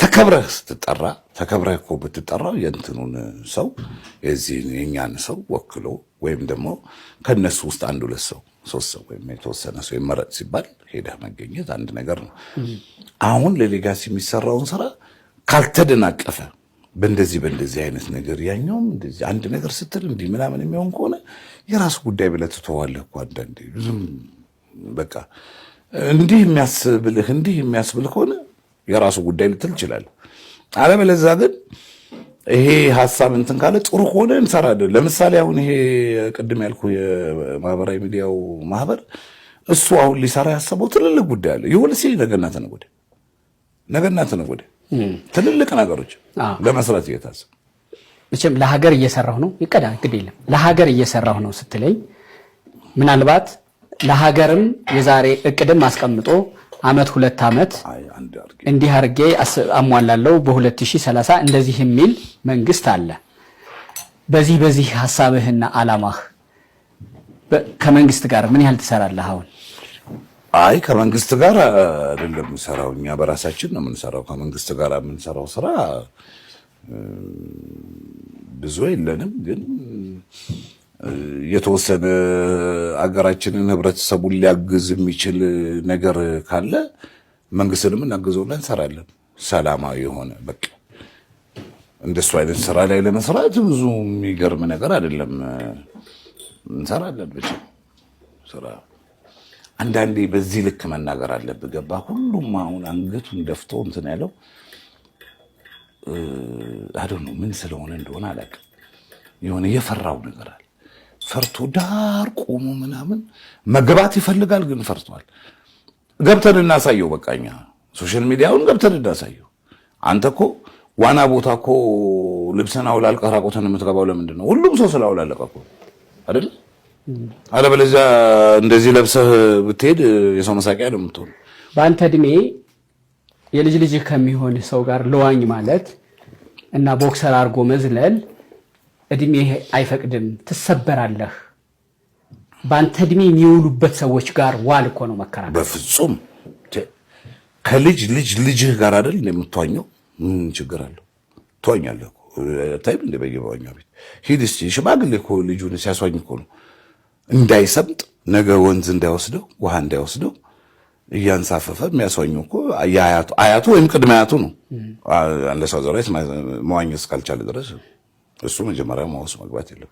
ተከብረህ ስትጠራ፣ ተከብረህ እኮ ብትጠራ የእንትኑን ሰው፣ የዚህን የእኛን ሰው ወክሎ ወይም ደግሞ ከነሱ ውስጥ አንድ ሁለት ሰው፣ ሶስት ሰው ወይም የተወሰነ ሰው ይመረጥ ሲባል ሄደህ መገኘት አንድ ነገር ነው። አሁን ለ legacy የሚሰራውን ስራ ካልተደናቀፈ በእንደዚህ በእንደዚህ አይነት ነገር፣ ያኛውም እንደዚህ አንድ ነገር ስትል እንዲህ ምናምን የሚሆን ከሆነ የራሱ ጉዳይ ብለህ ትተዋለህ እኮ። አንዳንዴ ብዙም በቃ እንዲህ የሚያስብልህ እንዲህ የሚያስብል ከሆነ የራሱ ጉዳይ ልትል ትችላለህ። አለበለዚያ ግን ይሄ ሀሳብ እንትን ካለ፣ ጥሩ ከሆነ እንሰራለን። ለምሳሌ አሁን ይሄ ቅድም ያልኩ የማህበራዊ ሚዲያው ማህበር እሱ አሁን ሊሰራ ያሰበው ትልልቅ ጉዳይ አለ። ይሁን ሲል ነገና ተነገ ወዲያ፣ ነገና ተነገ ወዲያ ትልልቅ ነገሮች ለመስራት እየታሰበ መቼም ለሀገር እየሰራሁ ነው፣ ይቀዳ ግድ የለም፣ ለሀገር እየሰራሁ ነው ስትለኝ ምናልባት ለሀገርም የዛሬ እቅድም አስቀምጦ አመት 2 ዓመት እንዲህ አድርጌ አሟላለሁ፣ በ2030 እንደዚህ የሚል መንግስት አለ። በዚህ በዚህ ሀሳብህና አላማህ ከመንግስት ጋር ምን ያህል ትሰራለህ አሁን? አይ፣ ከመንግስት ጋር አይደለም የምንሰራው፣ እኛ በራሳችን ነው የምንሰራው። ከመንግስት ጋር የምንሰራው ስራ ብዙ የለንም፣ ግን የተወሰነ አገራችንን ህብረተሰቡን ሊያግዝ የሚችል ነገር ካለ መንግስትንም እናግዘውና እንሰራለን። ሰላማዊ የሆነ በቃ እንደሱ አይነት ስራ ላይ ለመስራት ብዙ የሚገርም ነገር አይደለም። እንሰራለን ብቻ ስራ። አንዳንዴ በዚህ ልክ መናገር አለብህ። ገባ? ሁሉም አሁን አንገቱን ደፍቶ እንትን ያለው I don't know ምን ስለሆነ እንደሆነ አላውቅም። የሆነ የፈራው ነገር አለ። ፈርቶ ዳር ቆሞ ምናምን መግባት ይፈልጋል፣ ግን ፈርቷል። ገብተን እናሳየው። በቃ እኛ social media ውን ገብተን እናሳየው። አንተ እኮ ዋና ቦታ እኮ ልብስን አውላልቀህ ራቁትህን የምትገባው ለምንድን ነው? ሁሉም ሰው ስላውላለቀ እኮ አይደል? አለበለዚያ እንደዚህ ለብሰህ ብትሄድ የሰው መሳቂያ ነው የምትሆነው። በአንተ እድሜ የልጅ ልጅህ ከሚሆን ሰው ጋር ልዋኝ ማለት እና boxer አድርጎ መዝለል እድሜህ አይፈቅድም፣ ትሰበራለህ። በአንተ እድሜ የሚውሉበት ሰዎች ጋር ዋል እኮ ነው መከራከር። በፍጹም። ከልጅ ልጅ ልጅህ ጋር አይደል የምትዋኘው? ምን ችግር አለው? ትዋኛለህ እኮ፣ ታይም እንደ በየመዋኛው ቤት ሂድ እስኪ። ሽማግሌ እኮ ልጁን ሲያስዋኝ እኮ ነው እንዳይሰምጥ፣ ነገ ወንዝ እንዳይወስደው፣ ውሃ እንዳይወስደው እያንሳፈፈ የሚያስዋኘው እኮ አያቱ ወይም ቅድመ አያቱ ነው። አንድ ሰው ዘራይት መዋኘት እስካልቻለ ድረስ እሱ መጀመሪያ ማወስ መግባት የለም።